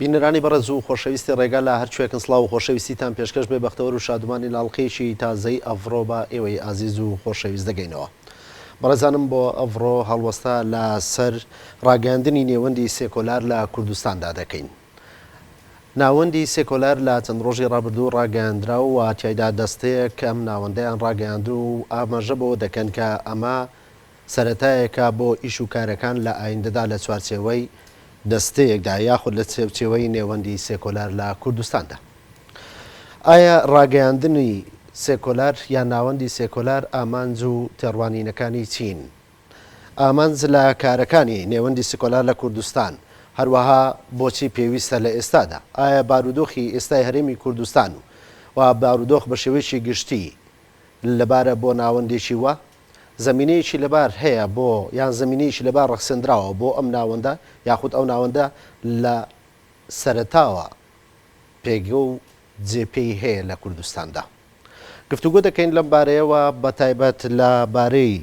بینەرانی بەڕێز و خۆشەویستی ڕێگا لە هەر کوێکن سڵاو و خۆشەویستیتان پێشکەش بێ بەختەوەر و شادومانی لە ئەڵقەیەکی تازەی ئەڤڕۆ بە ئێوەی ئازیز و خۆشەویست دەگەینەوە. بەڕێزانم بۆ ئەڤڕۆ هەڵوەستە لە سەر ڕاگەیاندنی نێوەندی سێکۆلار لە کوردستاندا دەکەین. ناوەندی سێکۆلار لە چەند ڕۆژی ڕابردوو ڕاگەیاندرا و تیایدا دەستەیەک ئەم ناوەندەیان ڕاگەیاند و ئاماژە بەوە دەکەن کە ئەمە سەرەتایەکە بۆ ئیش و کارەکان لە ئایندەدا لە چوارچێوەی دەستەیەکدا یاخود لە چێوچێوەی نێوەندی سێکۆلار لە کوردستاندا. ئایا ڕاگەیاندنی سێکۆلار یان ناوەندی سێکۆلار ئامانج و تێڕوانینەکانی چین؟ ئامانج لە کارەکانی نێوەندی سکۆلار لە کوردستان، هەروەها بۆچی پێویستە لە ئێستادا؟ ئایا بارودۆخی ئێستای هەرێمی کوردستان و بارودۆخ بە شێوەیەکی گشتی لەبارە بۆ ناوەندێکی وا؟ زەمینەیەکی لەبار هەیە بۆ یان زەمینەیەکی لەبار ڕەخسێندراوە بۆ ئەم ناوەندە یاخود ئەو ناوەندە لە سەرەتاوە پێگە و جێ پێی هەیە لە کوردستاندا؟ گفتوگۆ دەکەین لەم بارەیەوە بە تایبەت لە بارەی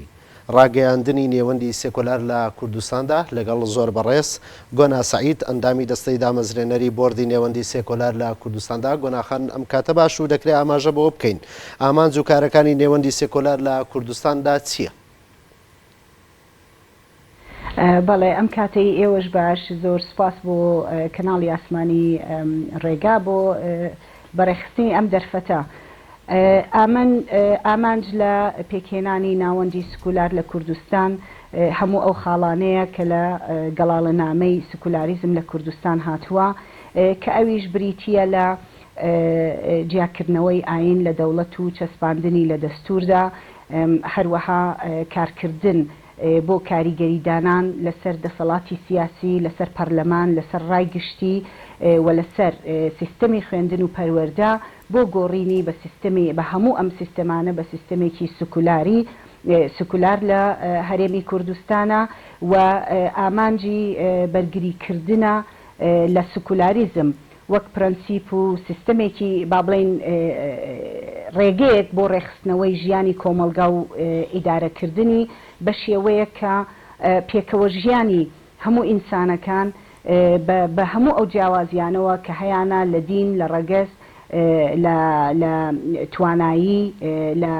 ڕاگەیاندنی نێوەندی سێکۆلار لە کوردستاندا لەگەڵ زۆر بەڕێز گۆنا سەعید ئەندامی دەستەی دامەزرێنەری بۆردی نێوەندی سێکۆلار لە کوردستاندا. گۆنا خان ئەم کاتە باش و دەکرێ ئاماژە بەوە بکەین ئامانج و کارەکانی نێوەندی سێکۆلار لە کوردستاندا چییە؟ بەڵێ ئەم کاتەی ئێوەش باش، زۆر سوپاس بۆ کەناڵی ئاسمانی ڕێگا بۆ بەڕێخستنی ئەم دەرفەتە. ئامن ئامانج لە پێکهێنانی ناوەندی سکولار لە کوردستان هەموو ئەو خاڵانەیە کە لە گەڵاڵەنامەی سکولاریزم لە کوردستان هاتووە کە ئەویش بریتییە لە جیاکردنەوەی ئایین لە دەوڵەت و چەسپاندنی لە دەستووردا، هەروەها کارکردن بۆ کاریگەری دانان لەسەر دەسەڵاتی سیاسی، لەسەر پەرلەمان، لەسەر ڕای گشتی و لەسەر سیستەمی خوێندن و پەروەردە بۆ گۆڕینی بە سیستەمی بە هەموو ئەم سیستەمانە بە سیستەمێکی سکولاری سکولار لە هەرێمی کوردستانا و ئامانجی بەرگری کردنە لە سکولاریزم وەک پرەنسیپ و سیستەمێکی با بڵێین ڕێگەیەک بۆ ڕێکخستنەوەی ژیانی کۆمەڵگا و ئیدارەکردنی بە شێوەیەک کە پێکەوە ژیانی هەموو ئینسانەکان بە هەموو ئەو جیاوازیانەوە کە هەیانە لە دین، لە ڕەگەز، لە لە توانایی، لە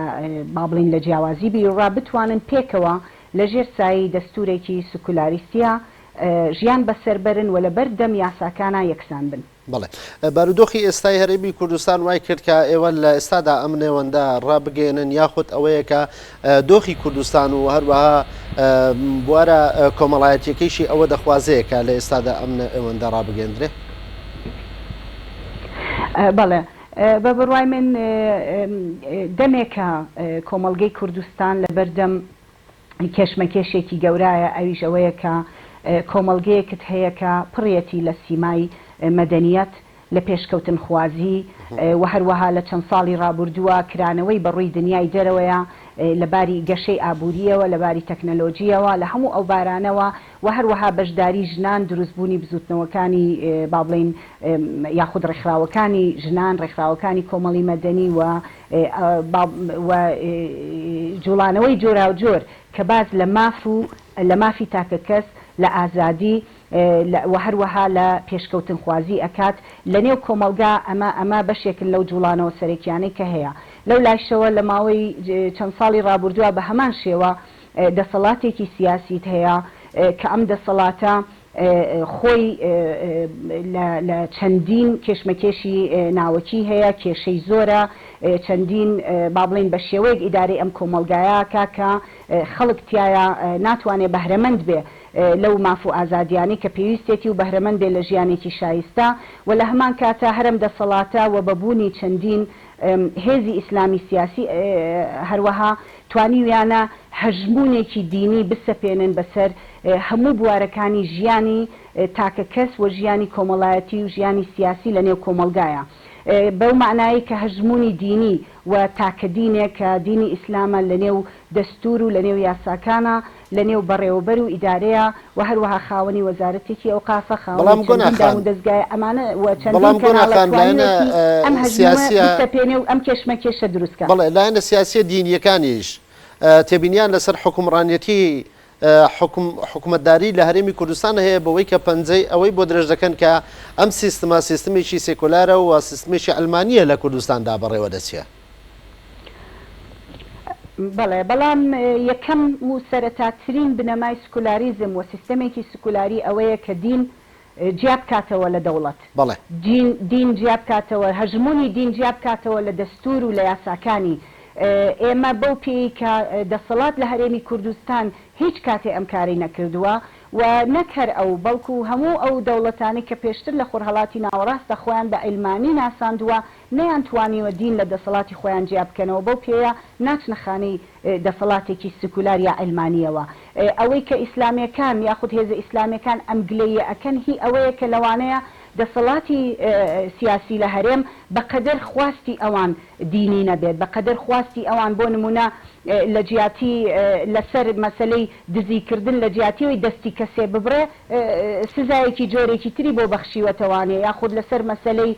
با بڵێین لە جیاوازی بیروڕا بتوانن پێکەوە لە ژێر سایەی دەستوورێکی سکولاریستیا ژیان بەسەر بەرن و لە بەر دەم یاساکانا یەکسان بن. بەڵێ. بارودۆخی ئێستای هەرێمی کوردستان وای کرد کە ئێوە لە ئێستادا ئەم نێوەندە ڕابگەیەنن یاخود ئەوەیە کە دۆخی کوردستان و هەروەها بوارە کۆمەڵایەتیەکەیشی ئەوە دەخوازێ کە لە ئێستادا ئەم نێوەندە ڕابگەیەندرێ؟ بەڵێ. بە بڕوای من دەمێکە کۆمەڵگەی کوردستان لە بەردەم کێشمەکێشێکی گەورایە ئەویش ئەوەیە کە کۆمەڵگەیەکت هەیە کە پڕیەتی لە سیمای مەدەنیەت، لە پێشکەوتنخوازی و هەروەها لە چەند ساڵی ڕابوردووە کرانەوەی بە ڕووی دنیای دەرەوەیە لە باری گەشەی ئابوورییەوە، لە باری تەکنەلۆجییەوە، لە هەموو ئەو بارانەوە و هەروەها بەشداری ژنان، دروستبوونی بزووتنەوەکانی با بڵێین یاخود ڕێکخراوەکانی ژنان، ڕێکخراوەکانی کۆمەڵی مەدەنی و و جوڵانەوەی جۆراوجۆر کە باس لە ماف و لە مافی تاکەکەس، لە ئازادی و هەروەها لە پێشکەوتنخوازی ئەکات لە نێو کۆمەڵگا، ئەمە ئەمە بەشێکن لەو جوڵانەوە سەرەکیانەی کە هەیە. لەو لایشەوە لە ماوەی چەند ساڵی ڕابوردوە بە هەمان شێوە دەسەڵاتێکی سیاسیت هەیە کە ئەم دەسەڵاتە خۆی لە چەندین کێشمەکێشی ناوەکی هەیە، کێشەی زۆرە، چەندین با بڵێین بە شێوەیەک ئیدارەی ئەم کۆمەڵگایە ئەکا کە خەڵک تیایا ناتوانێ بەهرەمەند بێ لەو ماف و ئازادیانەی کە پێویستێتی و بەهرەمەند بێ لە ژیانێکی شایستە و لە هەمان کاتا هەر ئەم دەسەڵاتە و بە بوونی چەندین هێزی ئیسلامی سیاسی هەروەها توانیویانە هەژموونێکی دینی بسەپێنن بەسەر هەموو بوارەکانی ژیانی تاکە کەس و ژیانی کۆمەڵایەتی و ژیانی سیاسی لە نێو کۆمەڵگایا بەو مەعنایەی کە هەژموونی دینی و تاکە دینێک کە دینی ئیسلامە لە نێو دەستوور و لە نێو یاساکانا لە نێو بەڕێوەبەر و ئیدارەیە و هەروەها خاوەنی وەزارەتێکی ئەوقافە، خاوەنی بەڵام گۆنا چەندین دام خان و دەزگایە، ئەمانە و چەندین بەڵام گۆنا کەناڵە خان لایەنە توانیوێتی ئەم هەژموونە سیاسیە بسەپێنێ و ئەم کێشمەکێشە دروست کا. بەڵێ لایەنە سیاسیە دینیەکانیش تێبینیان لەسەر حوکمڕانیەتی. حوکم حکومەتداری لە هەرێمی کوردستان هەیە بەوەی کە پەنجەی ئەوەی بۆ درێژ دەکەن کە ئەم سیستمە سیستمێکی سێکۆلارە و سیستمێکی عەلمانییە لە کوردستاندا بەڕێوە دەچێ. بەڵێ، بەڵام یەکەم و سەرەتاترین بنەمای سکولاریزم و سیستەمێکی سکولاری ئەوەیە کە دین جیا بکاتەوە لە دەوڵەت. بەڵێ. دین دین جیا بکاتەوە، هەژموونی دین جیا بکاتەوە لە دەستوور و لە یاساکانی. ئێمە بەو پێیەی کە دەسەڵات لە هەرێمی کوردستان هیچ کاتێ ئەم کارەی نەکردووە و نەک هەر ئەو بەڵکو هەموو ئەو دەوڵەتانەی کە پێشتر لە خۆرهەڵاتی ناوەڕاستدا خۆیان بە عیلمانی ناساندووە نەیانتوانیوە دین لە دەسەڵاتی خۆیان جیا بکەنەوە بەو پێیە ناچنە خانەی دەسەڵاتێکی سکولار یا عیلمانیەوە. ئەوەی کە ئیسلامیەکان یاخود هێزە ئیسلامیەکان ئەم گلەییە ئەکەن هی ئەوەیە کە لەوانەیە دەسەڵاتی سیاسی لە هەرێم بە قەدەر خواستی ئەوان دینی نەبێت، بە قەدەر خواستی ئەوان بۆ نمونە لە جیاتی لەسەر مەسەلەی دزی کردن لە جیاتی ئەوەی دەستی کەسێ ببڕێ سزایەکی جۆرێکی تری بۆ بەخشیوەتەوانێ یاخود لەسەر مەسەلەی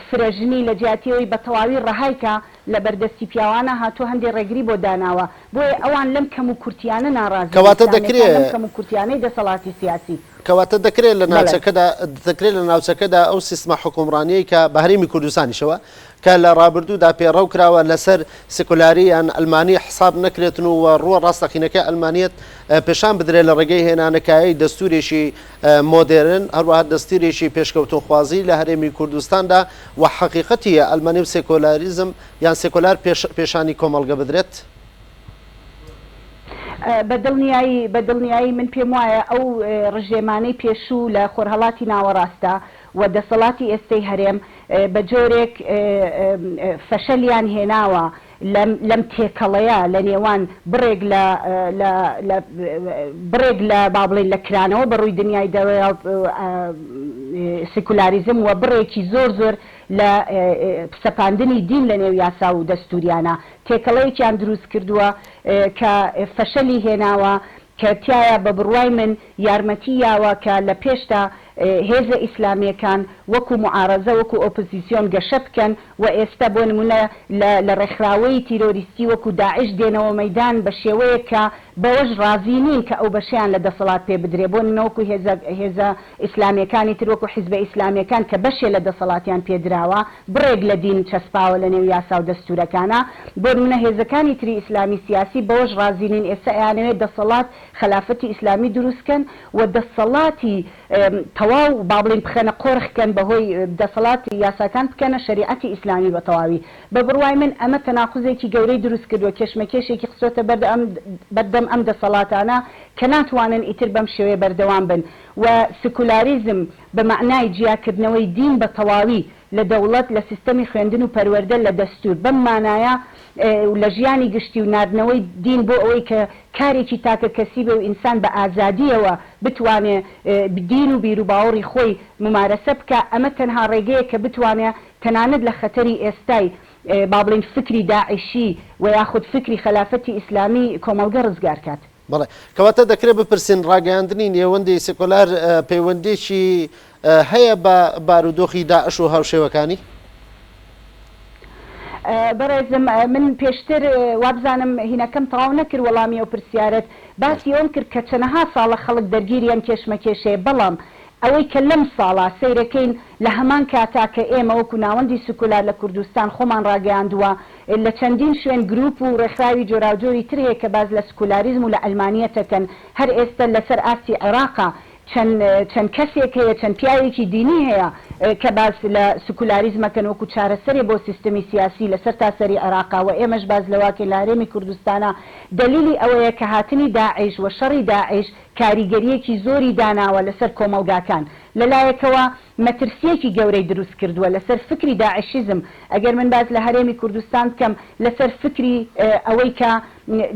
فرەژنی لە جیاتی ئەوەی بە تەواوی ڕەهای کا لە بەردەستی پیاوانە هاتووە هەندێ ڕێگری بۆ داناوە بۆیە ئەوان لەم کەم و کورتیانە ناڕازین کەواتە دەکرێ ئیسلامیەکان لەم کەم و کورتیانەی دەسەڵاتی سیاسی. کەواتە دەکرێ لە بەڵێ. ناوچەکەدا دەکرێ لە ناوچەکەدا ئەو سیستمە حوکمڕانیەی کە بە هەرێمی کوردستانیشەوە کە لە ڕابردوودا پێڕەو کراوە لەسەر سکولاری یان عەلمانی حساب نەکرێتن و ڕووە ڕاستەقینەکەی عەلمانیەت پێشان بدرێت لە ڕێگەی هێنانەکایەی دەستورێکی مۆدێرن، هەروەها دەستیرێکی پێشکەوتنخوازی لە هەرێمی کوردستاندا و حەقیقەتی عەلمانی و سێکۆلاریزم یان سێکۆلار پێشانی کۆمەڵگە بدرێت؟ بە دڵنیایی، بە دڵنیایی من پێم وایە ئەو ڕژێمانەی پێشوو لە خۆرهەڵاتی ناوەڕاستدا و دەسەڵاتی ئێستەی هەرێم بە جۆرێک فەشەلیان هێناوە لەم لەم تێکەڵەیە لە نێوان بڕێک لە لە لە بڕێک لە با بڵێین لە کرانەوە بە ڕووی دنیای دەوێ سیکولاریزم و بڕێکی زۆر زۆر لە سەپاندنی دین لە نێو یاسا و دەستووریانە تێکەڵەیەکیان دروست کردووە کە فەشەلی هێناوە کە تیایا بە بڕوای من یارمەتی یاوە کە لە پێشدا هێزە ئیسلامیەکان وەکو موعارەزە وەکو ئۆپزیسیۆن گەشە بکەن و ئێستا بۆ نمونە لە لە ڕێکخراوەی تیرۆریستی وەکو داعش دێنەوە مەیدان بە شێوەیەک کە بەوەش ڕازی نین کە ئەو بەشەیان لە دەسەڵات پێ بدرێ بۆ نمونە وەکو هێزە هێزە ئیسلامیەکانی تر وەکو حیزبە ئیسلامیەکان کە بەشێ لە دەسەڵاتیان پێ دراوە بڕێک لە دین چەسپاوە لە نێو یاسا و دەستورەکانا، بۆ نمونە هێزەکانی تری ئیسلامی سیاسی بەوەش ڕازی نین ئێستا ئەیانەوێ دەسەڵات خەلافەتی ئیسلامی دروست کەن و دەسەڵاتی تەواو با بڵێین بخەنە قۆرخ کەن بە هۆی دەسەڵاتی یاساکان بکەنە شەریعەتی ئیسلامی بە تەواوی. بە بڕوای من ئەمە تەناقوزێکی گەورەی دروست کردوە کێشمەکێشێکی خستۆتە بەردەم ئەم دەسەڵاتانە کە ناتوانن ئیتر بەم شێوەیە بەردەوام بن و سکولاریزم بە مەعنای جیاکردنەوەی دین بە تەواوی لە دەوڵەت، لە سیستەمی خوێندن و پەروەردە، لە دەستوور. بەم مانایە و لە ژیانی گشتی و ناردنەوەی دین بۆ ئەوەی کە کارێکی تاکەکەسی بێ و ئینسان بە ئازادییەوە بتوانێ دین و بیروباوەڕی خۆی مومارەسە بکا، ئەمە تەنها ڕێگەیە کە بتوانێ تەنانەت لە خەتەری ئێستای با بڵێین فکری داعشی و یاخود فکری خەلافەتی ئیسلامی کۆمەڵگە ڕزگار کات. بەڵێ. کەواتە دەکرێ بپرسین ڕاگەیاندنی نێوەندی سێکۆلار پەیوەندیی هەیە بە بارودۆخی داعش و هاوشێوەکانی؟ بەڕێزم من پێشتر وابزانم هینەکەم تەواو نەکرد وەڵامی ئەو پرسیارەت باسی ئەوەم کرد کە چەنەها ساڵە خەڵک دەرگیری ئەم کێشمەکێشەیە بەڵام ئەوەی کە لەم ساڵە سەیرەکەین لە هەمان کاتا کە ئێمە وەکو ناوەندی سکولار لە کوردستان خۆمان ڕاگەیاندووە لە چەندین شوێن گروپ و ڕێکخراوی جۆراوجۆری تر هەیە کە باس لە سکولاریزم و لە عەلمانیەت ئەکەن هەر ئێستە لەسەر ئاستی عێراقا چەند چەند کەسێک هەیە چەند پیاوێکی دینی هەیە کە باس لە سکولاریزم ئەکەن وەکو چارەسەرێ بۆ سیستمی سیاسی لە سەرتاسەری عێراقا وە ئێمەش باس لەوەکەین لە هەرێمی کوردستانا دەلیلی ئەوەیە کە هاتنی داعش و شەڕی داعش کاریگەرییەکی زۆری داناوە لەسەر کۆمەڵگاکان لە لایەکەوە مەترسییەکی گەورەی دروست کردووە لەسەر فکری داعشیزم، ئەگەر من باس لە هەرێمی کوردستان بکەم لەسەر فکری ئەوەی کە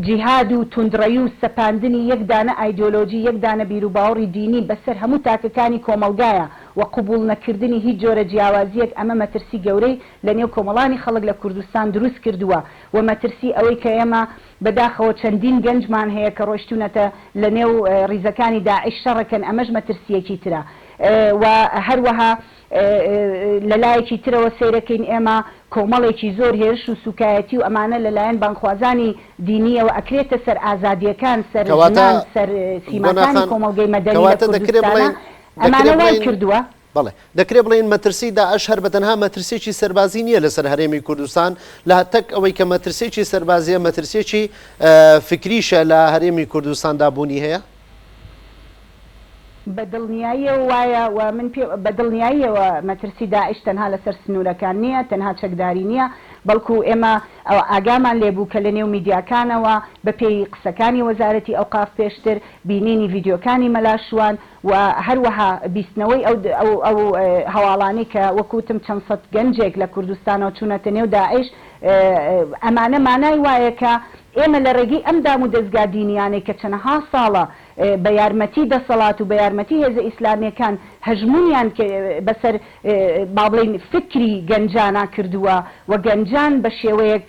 جیهاد و توندڕەوی و سەپاندنی یەک دانە ئایدیۆلۆجی یەک دانە بیروباوەڕی دینی بەسەر هەموو تاکەکانی کۆمەڵگایە و قبوڵ نەکردنی هیچ جۆرە جیاوازییەک ئەمە مەترسی گەورەی لە نێو کۆمەڵانی خەڵک لە کوردستان دروست کردووە و مەترسی ئەوەی کە ئێمە بەداخەوە چەندین گەنجمان هەیە کە ڕۆیشتوونەتە لە نێو ڕیزەکانی داعش شەڕەکەن ئەمەش مەترسییەکی ترە. و هەروەها لە لایەکی ترەوە سەیرەکەین ئێمە کۆمەڵێکی زۆر هێرش و سوکایەتی و ئەمانە لە لایەن بانگخوازانی دینییەوە ئەکرێتە سەر ئازادییەکان، سەر کەواتە ژنان، سەر گۆنا سیماکانی خان کۆمەڵگەی مەدەنی لە کەواتە دەکرێ کوردستانا بڵێین دەکرێ ئەمانە وای بڵێین کردووە. بەڵێ دەکرێ بڵێین مەترسی داعش هەر بەتەنها مەترسیەکی سەربازی نییە لەسەر هەرێمی کوردستان لە تەک ئەوەی کە مەترسیەکی سەربازیە مەترسیەکی فکریشە لە هەرێمی کوردستاندا بوونی هەیە؟ بە دڵنیاییەوە وایە و من پێ بە دڵنیاییەوە مەترسی داعش تەنها لەسەر سنوورەکان نییە، تەنها چەکداری نییە، بەڵکو ئێمە ئەوە ئاگامان لێ بوو کە لە نێو میدیاکانەوە بە پێی قسەکانی وەزارەتی ئەوقاف پێشتر، بینینی ڤیدیۆکانی مەلا شوان و هەروەها بیستنەوەی ئەو ئەو ئەو هەواڵانەی کە وەک وتم چەند سەد گەنجێک لە کوردستانەوە چوونەتە نێو داعش، ئەمانە مانای وایە کە ئێمە لە ڕێگەی ئەم دامودەزگا دینییانەی کە چەنەها ساڵە بە یارمەتی دەسەڵات و بە یارمەتی هێزە ئیسلامییەکان هەژموونیان بەسەر با بڵێین فکری گەنجانا کردووە و گەنجان بە شێوەیەک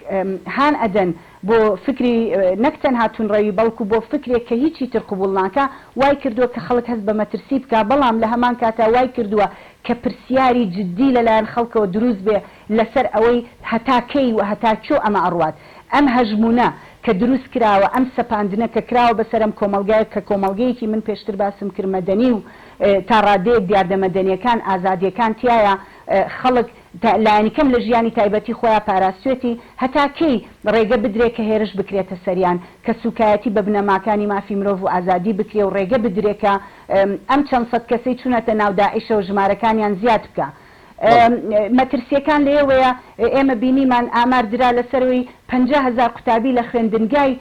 هان ئەدەن بۆ فکری نەک تەنها توندڕەوی بەڵکو بۆ فکرێک کە هیچی تر قبوڵ ناکا وای کردووە کە خەڵک هەست بە مەترسی بکا بەڵام لە هەمان کاتا وای کردووە کە پرسیاری جدی لەلایەن خەڵکەوە دروست بێ لەسەر ئەوەی هەتا کەی و هەتا کوێ ئەمە ئەڕوات ئەم هەژموونە کە دروست کراوە، ئەم سەپاندنە کە کراوە بەسەر ئەم کۆمەڵگایە کە کۆمەڵگەیەکی من پێشتر باسم کرد مەدەنی و تا ڕادەیەک دیاردە مەدەنیەکان، ئازادیەکان تیایا خەڵک لایەنیکەم لە ژیانی تایبەتی خۆیا پاراستوێتی، هەتا کەی ڕێگە بدرێ کە هێرش بکرێتە سەریان، کە سوکایەتی بە بنەماکانی مافی مرۆڤ و ئازادی بکرێ و ڕێگە بدرێ کە ئەم چەند سەد کەسەی چونەتە ناو داعشەوە ژمارەکانیان زیاد بکا. مەترسییەکان لەوێوەیە، ئێمە بینیمان ئامار درا لەسەرەوەی 50,000 قوتابی لە خوێندنگای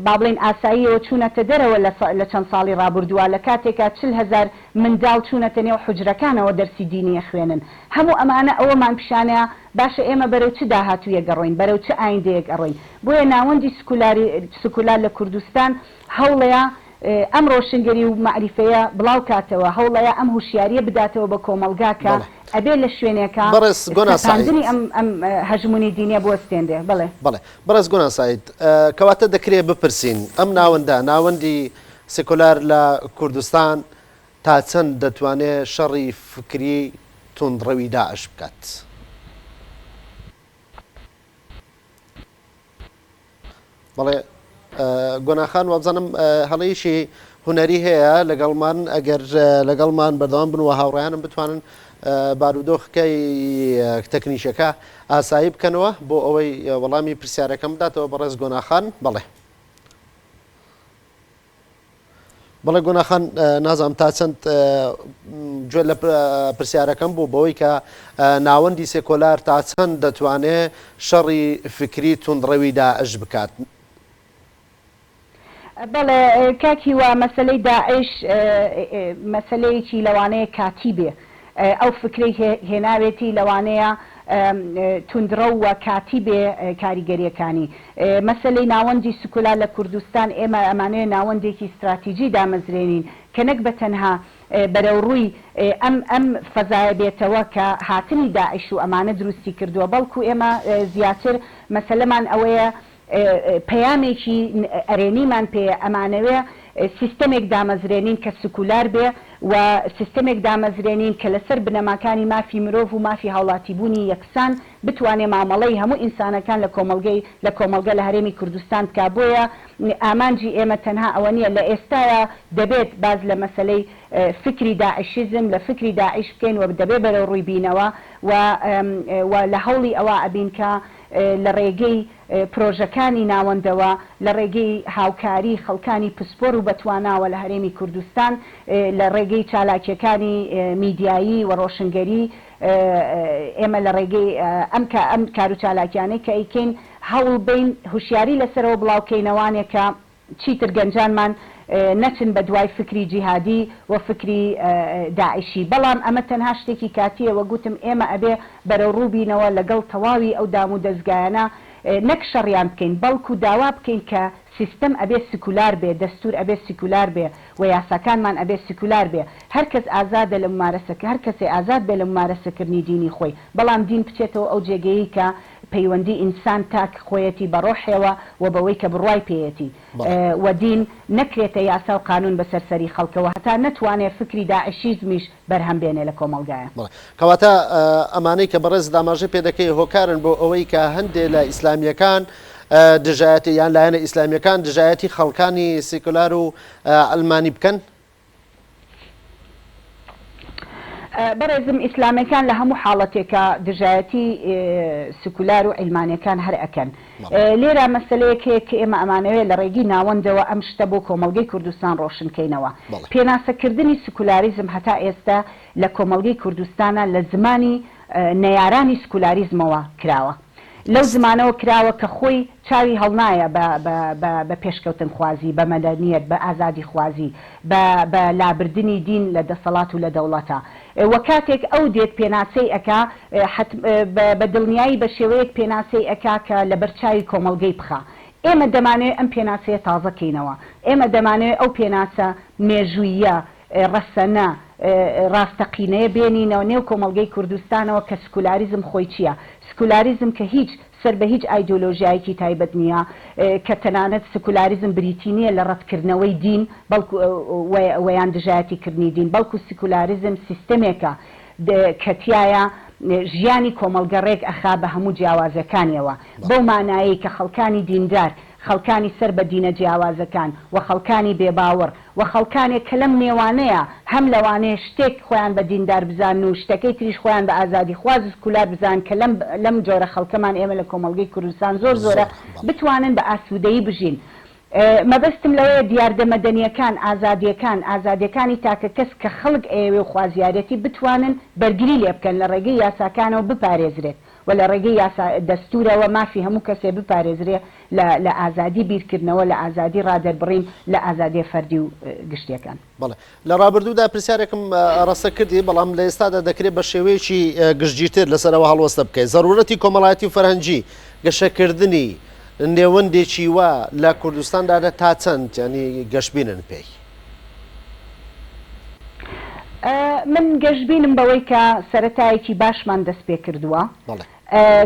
با بڵێین ئاساییەوە چوونەتە دەرەوە لە چەند ساڵی ڕابوردووە، لە کاتێکا 40,000 منداڵ چوونەتە نێو حوجرەکانەوە دەرسی دینی ئەخوێنن. هەموو ئەمانە ئەوەمان پیشانەیا باشە ئێمە بەرەو چ داهاتوویەک ئەڕۆین، بەرەو چ ئایندەیەک ئەڕۆین. بۆیە ناوەندی سکولار لە کوردستان هەوڵەیا ئەم ڕۆشنگەری و مەعریفەیە بڵاو کاتەوە، هەوڵەیە ئەم هوشیاریە بداتەوە بە کۆمەڵگا کە بەڵێ. ئەبێ لە شوێنێکا بەڕێز گۆنا سەعید. سەپاندنی ئەم ئەم هەژموونی دینیە بوەستێنرێ. بەڵێ. بەڵێ. بەڕێز گۆنا سەعید، کەواتە دەکرێ بپرسین ئەم ناوەندە، ناوەندی سێکۆلار لە کوردستان تا چەند دەتوانێ شەڕی فکری توندڕەوی داعش بکات؟ بەڵێ گۆناخان وابزانم هەڵەیەکی هونەری هەیە لەگەڵمان ئەگەر لەگەڵمان بەردەوام بن و هاوڕیانم بتوانن بارودۆخەکەی تەکنیشەکە ئاسایی بکەنەوە بۆ ئەوەی وەڵامی پرسیارەکەم بداتەوە بەڕێز گۆناخان بەڵێ. بەڵێ گۆنا خان نازانم تا چەند گوێ لە پرسیارەکەم بوو بەوەی کە ناوەندی سێکۆلار تا چەند دەتوانێ شەڕی فکری توندڕەوی داعش بکات؟ بەڵێ کاک هیوا مەسەلەی داعش مەسەلەیەکی لەوانەیە کاتی بێ ئەو فکرەی هێناوێتی لەوانەیە توندڕەو و کاتی بێ کاریگەریەکانی. مەسەلەی ناوەندی سکولار لە کوردستان ئێمە ئەمانەوێ ناوەندێکی ستراتیجی دامەزرێنین کە نەک بە تەنها بەرەوڕووی ئەم ئەم فەزایە بێتەوە کە هاتنی داعش و ئەمانە دروستی کردووە بەڵکو ئێمە زیاتر مەسەلەمان ئەوەیە پەیامێکی ئەرێنیمان پێیە، ئەمانەوێ سیستەمێک دامەزرێنین کە سکولار بێ و سیستەمێک دامەزرێنین کە لەسەر بنەماکانی مافی مرۆڤ و مافی هاوڵاتیبوونی یەکسان بتوانێ مامەڵەی هەموو ئینسانەکان لە کۆمەڵگەی لە کۆمەڵگە لە هەرێمی کوردستان بکا. بۆیە ئامانجی ئێمە تەنها ئەوە نییە لە ئێستایا دەبێت باس لە مەسەلەی فکری داعشیزم لە فکری داعش بکەین و دەبێ بەرەوڕووی بینەوە و و لە هەوڵی ئەوە ئەبین کە لە ڕێگەی پرۆژەکانی ناوەندەوە، لە ڕێگەی هاوکاری خەڵکانی پسپۆر و بەتواناوە لە هەرێمی کوردستان، لە ڕێگەی چالاکیەکانی میدیایی و ڕۆشنگەری، ئێمە لە ڕێگەی ئەم ئەم کاروچالاکیانەی کە ئەیکەین هەوڵ بەین هوشیاری لەسەرەوە بڵاوکەینەوانێ کە چیتر گەنجانمان نەچن بە دوای فکری جیهادی و فکری داعشی، بەڵام ئەمە تەنها شتێکی کاتییە، وەک وتم ئێمە ئەبێ بەرەو ڕوو بینەوە لەگەڵ تەواوی ئەو دام و دەزگایانە نەک شەڕیان بکەین، بەڵکو داوا بکەین کە سیستەم ئەبێ سکولار بێ، دەستور ئەبێ سیکولار بێ و یاساکانمان ئەبێ سیکولار بێ، هەر کەس ئازادە لە ممارەسە هەر کەسێ ئازاد بێ لە ممارەسەکردنی دینی خۆی، بەڵام دین بچێتەوە ئەو جێگەیەی کە. پەیوەندی ئینسان تاک خۆیەتی بە ڕۆحێوە و بەوەی کە بڕوای پێیەتی و دین نەکرێتە یاسا و قانون بەسەر سەری خەڵکەوە هەتا نەتوانێ فکری داعشیزمیش بەرهەم بێنێ لە کۆمەڵگایا. بەڵێ. کەواتە ئەمانەی کە بەڕێزت ئاماژەی پێ دەکەی هۆکارن بۆ ئەوەی کە هەندێ لە ئیسلامییەکان دژایەتی یان لایەنە ئیسلامییەکان دژایەتی خەڵکانی سیکولار و عەلمانی بکەن؟ بەڕێزم ئیسلامەکان لە هەموو حاڵەتێکا دژایەتی سکولار و عیلمانیەکان هەر ئەکەن. لێرە مەسەلەیەک هەیە کە ئێمە ئەمانەوێ لە ڕێگەی ناوەندەوە ئەم شتە بۆ کۆمەڵگەی کوردستان ڕۆشن کەینەوە. پێناسەکردنی سکولاریزم هەتا ئێستە لە کۆمەڵگەی کوردستانا لە زمانی نەیارانی سکولاریزمەوە کراوە. لەو زمانەوە کراوە کە خۆی چاوی هەڵنایە بە بە بە بە پێشکەوتنخوازی، بە مەدەنیەت، بە ئازادیخوازی، بە بە لابردنی دین لە دەسەڵات و لە دەوڵەتا. وە کاتێک ئەو دێت پێناسەی ئەکا حەت بە بە دڵنیایی بە شێوەیەک پێناسەی ئەکا کە لەبەر چاوی کۆمەڵگەی بخا. ئێمە دەمانەوێ ئەم پێناسەیە تازە کەینەوە. ئێمە دەمانەوێ ئەو پێناسە مێژووییە ڕەسەنە ڕاستەقینەیە بێنینەوە نێو کۆمەڵگەی کوردستانەوە کە سکولاریزم خۆی چییە؟ سکولاریزم کە هیچ سەر بە هیچ ئایدۆلۆژیایەکی تایبەت نییە، کە تەنانەت سکولاریزم بریتی نییە لە ڕەتکردنەوەی دین بەڵکو وە یان دژایەتی کردنی دین، بەڵکو سکولاریزم سیستەمێکە کە تیایا ژیانی کۆمەڵگە ڕێک ئەخا بە هەموو جیاوازەکانیەوە، بەو مانایەی کە خەڵکانی دیندار خەڵکانی سەر بە دینە جیاوازەکان و خەڵکانی بێباوەڕ و خەڵکانێک کە لەم نێوانەیا هەم لەوانەیە شتێک خۆیان بە دیندار بزانن و شتەکەی تریش خۆیان بە ئازادیخواز و سکولار بزانن کە لەم لەم جۆرە خەڵکەمان ئێمە لە کۆمەڵگەی کوردستان زۆر زۆرە بتوانن بە ئاسوودەیی بژین. مەبەستم لەوەیە دیاردە مەدەنییەکان، ئازادییەکان، ئازادییەکانی تاکەکەس کە خەڵک ئەیەوێ و خوازیارێتی بتوانن بەرگری لێ بکەن لە ڕێگەی یاساکانەوە بپارێزرێت. و لە ڕێگەی یاسا دەستوورەوە مافی هەموو کەسێ بپارێزرێ لە لە ئازادی بیرکردنەوە، لە ئازادی ڕادەربڕین، لە ئازادیە فەردی و گشتیەکان. بەڵێ. لە ڕابردوودا پرسیارێکم ئاڕاستە کردی، بەڵام لە ئێستادا دەکرێ بە شێوەیەکی گشتگیرتر لەسەر ئەوە هەڵوەستە بکەی. زەروورەتی کۆمەڵایەتی و فەرهەنگی گەشەکردنی نێوەندێکی وا لە کوردستاندا تا چەند یانی گەشبینن پێی؟ من گەشبینم بەوەی کە سەرەتایەکی باشمان دەست پێکردووە.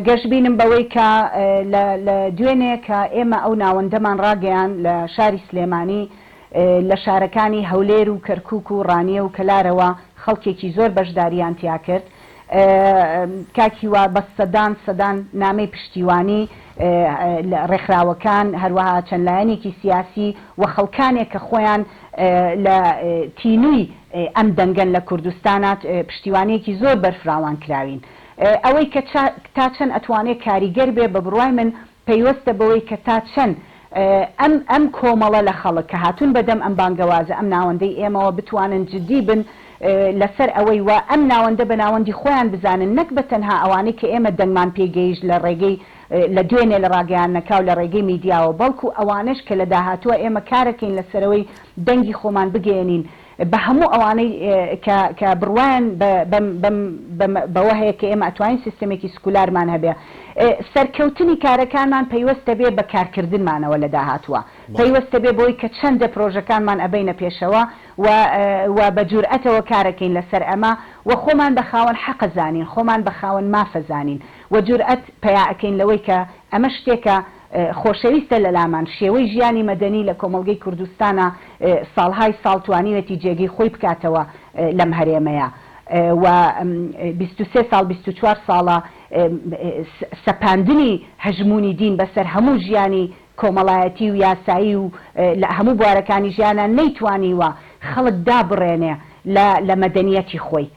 گەشبینم بەوەی کە لە لە دوێنێ کە ئێمە ئەو ناوەندەمان ڕاگەیاند لە شاری سلێمانی، لە شارەکانی هەولێر و کەرکوک و ڕانیە و کەلارەوە خەڵکێکی زۆر بەشدارییان تیا کرد. کاک هیوا بە سەدان سەدان نامەی پشتیوانی لە ڕێکخراوەکان، هەروەها چەند لایەنێکی سیاسی و خەڵکانێک کە خۆیان لە تینووی ئەم دەنگەن لە کوردستانا پشتیوانییەکی زۆر بەرفراوان کراوین. ئەوەی کە تا چەند ئەتوانێ کاریگەر بێ بە بڕوای من پەیوەستە بەوەی کە تا چەند ئەم ئەم کۆمەڵە لە خەڵک کە هاتوون بە دەم ئەم بانگەوازە ئەم ناوەندەی ئێمەوە بتوانن جدی بن لە سەر ئەوەی وا ئەم ناوەندە بە ناوەندی خۆیان بزانن نەک بە تەنها ئەوانەی کە ئێمە دەنگمان پێ گەیشت لە ڕێگەی لە دوێنێ لە ڕاگەیاندنەکا و لە ڕێگەی میدیاوە بەڵکو ئەوانەش کە لە داهاتووە ئێمە کارەکەین لە سەرەوەی دەنگی خۆمان بگەیەنین بە هەموو ئەوانەی کە کە بڕوایان بە بەم بەم بەم بەوە هەیە کە ئێمە ئەتوانین سیستەمێکی سکولارمان هەبێ. سەرکەوتنی کارەکانمان پەیوەستە بێ بە کارکردنمانەوە لە داهاتووە. پەیوەستە بێ بەوەی کە چەندە پرۆژەکانمان ئەبەینە پێشەوە و و بە جورئەتەوە کارەکەین لەسەر ئەمە و خۆمان بە خاوەن حەقە زانین، خۆمان بە خاوەن مافە زانین و جورئەت پەیا ئەکەین لەوەی کە ئەمە شتێکە خۆشەویستە لەلامان، شێوەی ژیانی مەدەنی لە کۆمەڵگەی کوردستانا ساڵهای ساڵ توانیوێتی جێگەی خۆی بکاتەوە لەم هەرێمەیا و 23 ساڵ 24 ساڵە سەپاندنی هەژموونی دین بەسەر هەموو ژیانی کۆمەڵایەتی و یاسایی و لە هەموو بوارەکانی ژیانا نەیتوانیوە خەڵک دابڕێنێ لە لە مەدەنیەتی خۆی.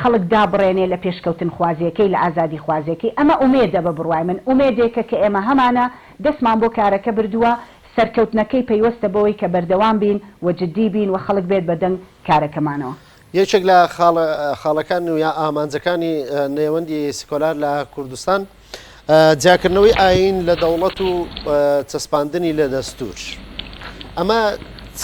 خەڵک دابڕێنێ لە پێشکەوتنخوازیەکەی، لە ئازادیخوازیەکەی، ئەمە ئومێدە بە بڕوای من، ئومێدێکە کە ئێمە هەمانە، دەستمان بۆ کارەکە بردووە، سەرکەوتنەکەی پەیوەستە بەوەی کە بەردەوام بین و جدی بین و خەڵک بێت بە دەنگ کارەکەمانەوە. یەکێک لە خاڵەکان و یا ئامانجەکانی نێوەندی سیکۆلار لە کوردستان، جیاکردنەوەی ئایین لە دەوڵەت و چەسپاندنی لە دەستور. ئەمە چ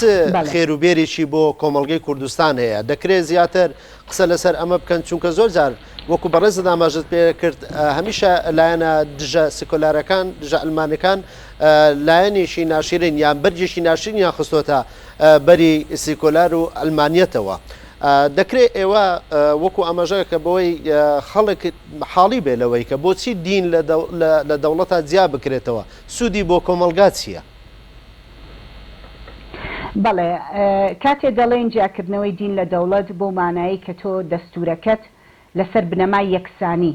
خێر و بێرێکی بۆ کۆمەڵگەی کوردستان هەیە؟ دەکرێت زیاتر قسە لەسەر ئەمە بکەن چونکە زۆر جار وەکو بەڕێزت ئاماژەت پێ کرد هەمیشە لایەنە دژە سکۆلارەکان دژە ئەلمانەکان لایەنێکی ناشرین یان بەرگێکی ناشرینیان خستۆتە بەری سیکۆلار و ئەلمانیەتەوە. دەکرێ ئێوە وەکو ئاماژەکە بەوەی خەڵک حاڵی بێ لەوەی کە بۆچی دین لە دەوڵەتا جیا بکرێتەوە، سوودی بۆ کۆمەڵگا چییە؟ بەڵێ، کاتێ دەڵێین جیاکردنەوەی دین لە دەوڵەت بەو مانایەی کە تۆ دەستوورەکەت لەسەر بنەمای یەکسانی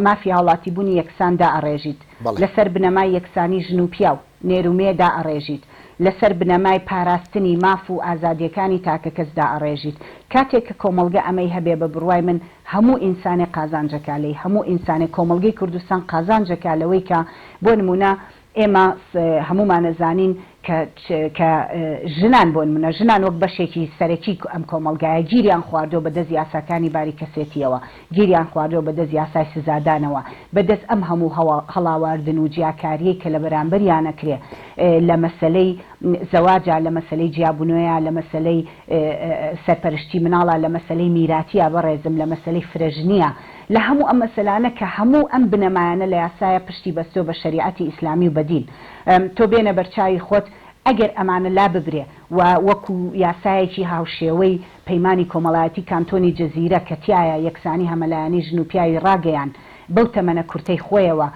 مافی هاوڵاتیبوونی یەکسان دائەڕێژیت، لەسەر بنەمای یەکسانی ژن و پیاو، نێر و مێ دائەڕێژیت، لەسەر بنەمای پاراستنی ماف و ئازادییەکانی تاکەکەس دائەڕێژیت. کاتێک کە کۆمەڵگە ئەمەی هەبێ بە بڕوای من هەموو ئینسانێ قازانجەکا لێی، هەموو ئینسانێ کۆمەڵگەی کوردستان قازانجەکا لەوەی کە بۆ نموونە ئێمە هەموومان ئەزانین کە کە ژنان بۆ نمونە ژنان وەک بەشێکی سەرەکی ئەم کۆمەڵگایە گیریان خواردووە بە دەست یاساکانی باری کەسێتیەوە، گیریان خواردووە بە دەست یاسای سزادانەوە، بە دەست ئەم هەموو هەڵاواردن و جیاکاریەی کە لە بەرامبەریان ئەکرێ لە مەسەلەی زەواجا، لە مەسەلەی جیابونەوەیا، لە مەسەلەی سەرپەرشتی مناڵا، لە مەسەلەی میراتیا بەڕێزم، لە مەسەلەی فرەژنیە. لە هەموو ئەم مەسەلانە کە هەموو ئەم بنەمایانە لە یاسایە پشتی بەستووە بە شەریعەتی ئیسلامی و بە دین تۆ بێنە بەرچاوی خۆت ئەگەر ئەمانە لاببرێ و وەکو یاسایەکی هاوشێوەی پەیمانی کۆمەڵایەتی کانتۆنی جزیرە کە تیایا یەکسانی هەمەلایەنەی ژن و پیاوی ڕاگەیان بەو تەمەنە کورتەی خۆیەوە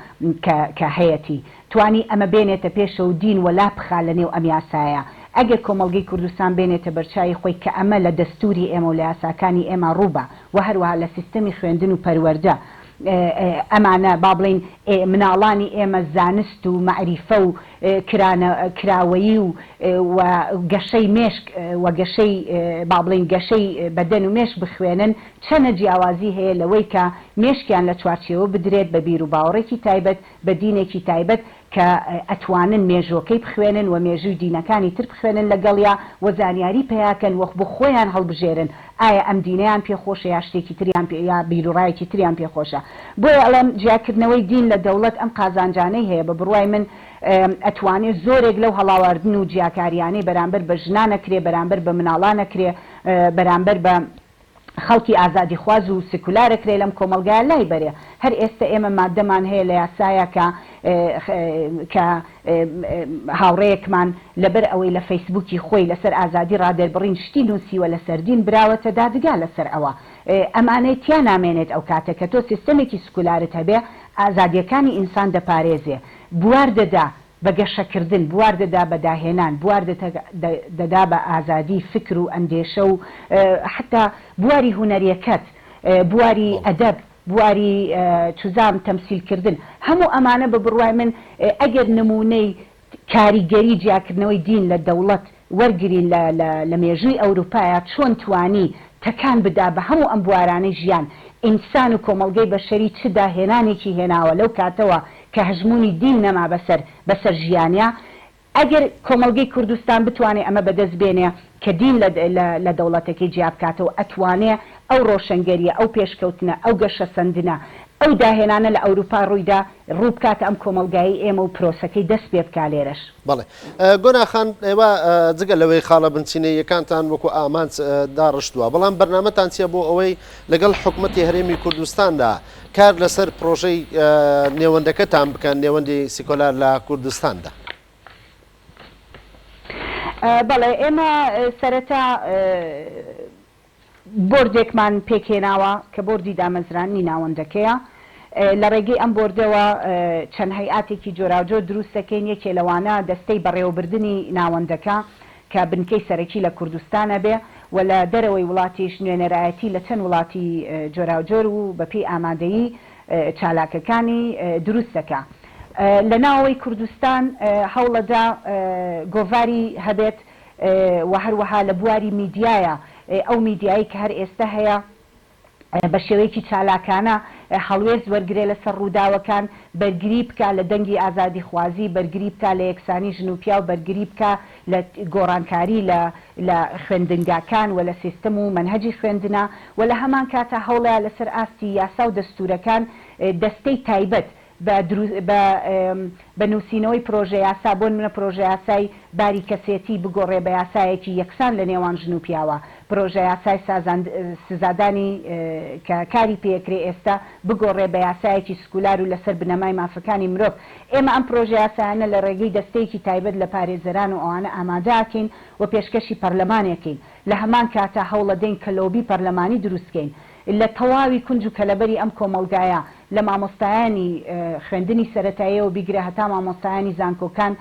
کە کە هەیەتی توانی ئەمە بێنێتە پێشەوە و دین وەلا بخا لە نێو ئەم یاسایە. ئەگەر کۆمەڵگەی کوردستان بێنێتە بەرچاوی خۆی کە ئەمە لە دەستووری ئێمە و لە یاساکانی ئێمە ڕووبا و هەروەها لە سیستەمی خوێندن و پەروەردە ئەمانە با بڵێین مناڵانی ئێمە زانست و مەعریفە و کرانە کراوەیی و و گەشەی مێشک و گەشەی با بڵێین گەشەی بەدەن و مێشک بخوێنن چەنە جیاوازی هەیە لەوەی کە مێشکیان لە چوارچێوە بدرێت بە بیروباوەڕێکی تایبەت بە دینێکی تایبەت کە ئەتوانن مێژووەکەی بخوێنن و مێژووی دینەکانی تر بخوێنن لەگەڵیا و زانیاری پەیاکەن و بۆ خۆیان هەڵبژێرن ئایا ئەم دینەیان پێ خۆشە یا شتێکی تریان پێ یا بیروڕایەکی تریان پێ خۆشە بۆیە ئەڵێم جیاکردنەوەی دین لە دەوڵەت ئەم قازانجانەی هەیە بە بڕوای من ئەتوانێ زۆرێک لەو هەڵاواردن و جیاکاریانەی بەرامبەر بە ژنان ئەکرێ بەرامبەر بە مناڵان ئەکرێ بەرامبەر بە خەڵکی ئازادیخواز و سکولار ئەکرێ لەم کۆمەڵگایە لای بەرێ. هەر ئێستە ئێمە ماددەمان هەیە لە یاسایا کە کە هاوڕێیەکمان لەبەر ئەوەی لە فەیسبووکی خۆی لەسەر ئازادی ڕادەربڕین شتی نووسیوە لەسەر دین براوەتە دادگا لەسەر ئەوە. ئەمانەی تیا نامێنێت ئەو کاتە کە تۆ سیستەمێکی سکولارت هەبێ ئازادییەکانی ئینسان دەپارێزێ بوار دەدا بە گەشەکردن، بوار دەدا بە داهێنان، بوار دەدا بە ئازادی فکر و ئەندێشە و حەتا بواری هونەریەکەت، بواری ئەدەب، بواری چوزام تەمسیلکردن، هەموو ئەمانە بە بڕوای من ئەگەر نموونەی کاریگەری جیاکردنەوەی دین لە دەوڵەت وەرگرین لە لە لە مێژووی ئەوروپایا چۆن توانی تەکان بدا بە هەموو ئەم بوارانەی ژیان، ئینسان و کۆمەڵگەی بەشەری چ داهێنانێکی هێناوە لەو کاتەوە کە هەژموونی دین نەما بەسەر بەسەر ژیانیا، ئەگەر کۆمەڵگەی کوردستان بتوانێ ئەمە بەدەست بێنێ کە دین لە لە لە دەوڵەتەکەی جیا بکاتەوە ئەتوانێ ئەو ڕۆشەنگەریە، ئەو پێشکەوتنە، ئەو گەشەسەندنە، ئەو داهێنانە لە ئەوروپا ڕوویدا ڕوو بکاتە ئەم کۆمەڵگایەی ئێمە و پرۆسەکەی دەست پێ بکا لێرەش. بەڵێ گۆنا خان ئێوە جگە لەوەی خاڵە بنچینەییەکانتان وەکو ئامانج داڕشتووە، بەڵام بەرنامەتان چییە بۆ ئەوەی لەگەڵ حکومەتی هەرێمی کوردستاندا کار لەسەر پرۆژەی نێوەندەکەتان بکەن، نێوەندی سیکۆلار لە کوردستاندا؟ بەڵێ ئێمە سەرەتا بۆردێکمان پێکهێناوە کە بۆردی دامەزراندنی ناوەندەکەیە، لە ڕێگەی ئەم بۆردەوە چەند هەیئاتێکی جۆراوجۆر دروست دەکەین، یەکێ لەوانە دەستەی بەڕێوەبردنی ناوەندەکە کە بنکەی سەرەکی لە کوردستان ئەبێ و لە دەرەوەی وڵاتیش نوێنەرایەتی لە چەند وڵاتی جۆراوجۆر و بەپێی ئامادەیی چالاکەکانی دروست دەکا. لە ناوەوەی کوردستان هەوڵەدا گۆڤاری هەبێت و هەروەها لە بواری میدیایە ئەو میدیایەی کە هەر ئێستە هەیە بە شێوەیەکی چالاکانە هەڵوێست وەرگرێ لەسەر ڕووداوەکان، بەرگری بکا لە دەنگی ئازادیخوازی، بەرگری بکا لە یەکسانی ژن و پیاو، بەرگری بکا لە گۆڕانکاری لە لە خوێندنگاکان و لە سیستم و مەنهەجی خوێندنا و لە هەمان کاتا هەوڵەیا لەسەر ئاستی یاسا و دەستوورەکان دەستەی تایبەت بە بە بە نووسینەوەی پرۆژەیاسا، بۆ نمونە پرۆژەیاسای باری کەسێتی بگۆڕێ بە یاسایەکی یەکسان لە نێوان ژن و پیاوا. پرۆژەیاسای سزادانی کە کاری پێکرێ ئێستا بگۆڕێ بە یاسایەکی سکولار و لەسەر بنەمای مافەکانی مرۆڤ. ئێمە ئەم پرۆژەیاسایانە لە ڕێگەی دەستەیەکی تایبەت لە پارێزەران و ئەوانە ئامادە ئەکەین و پێشکەشی پەرلەمانێکەین. لە هەمان کاتا هەوڵەدەین کە لۆبی پەرلەمانی دروستکەین لە تەواوی کونج و کەلەبەری ئەم کۆمەڵگایە لە مامۆستایانی خوێندنی سەرەتاییەوە بیگرە هەتا مامۆستایانی زانکۆکان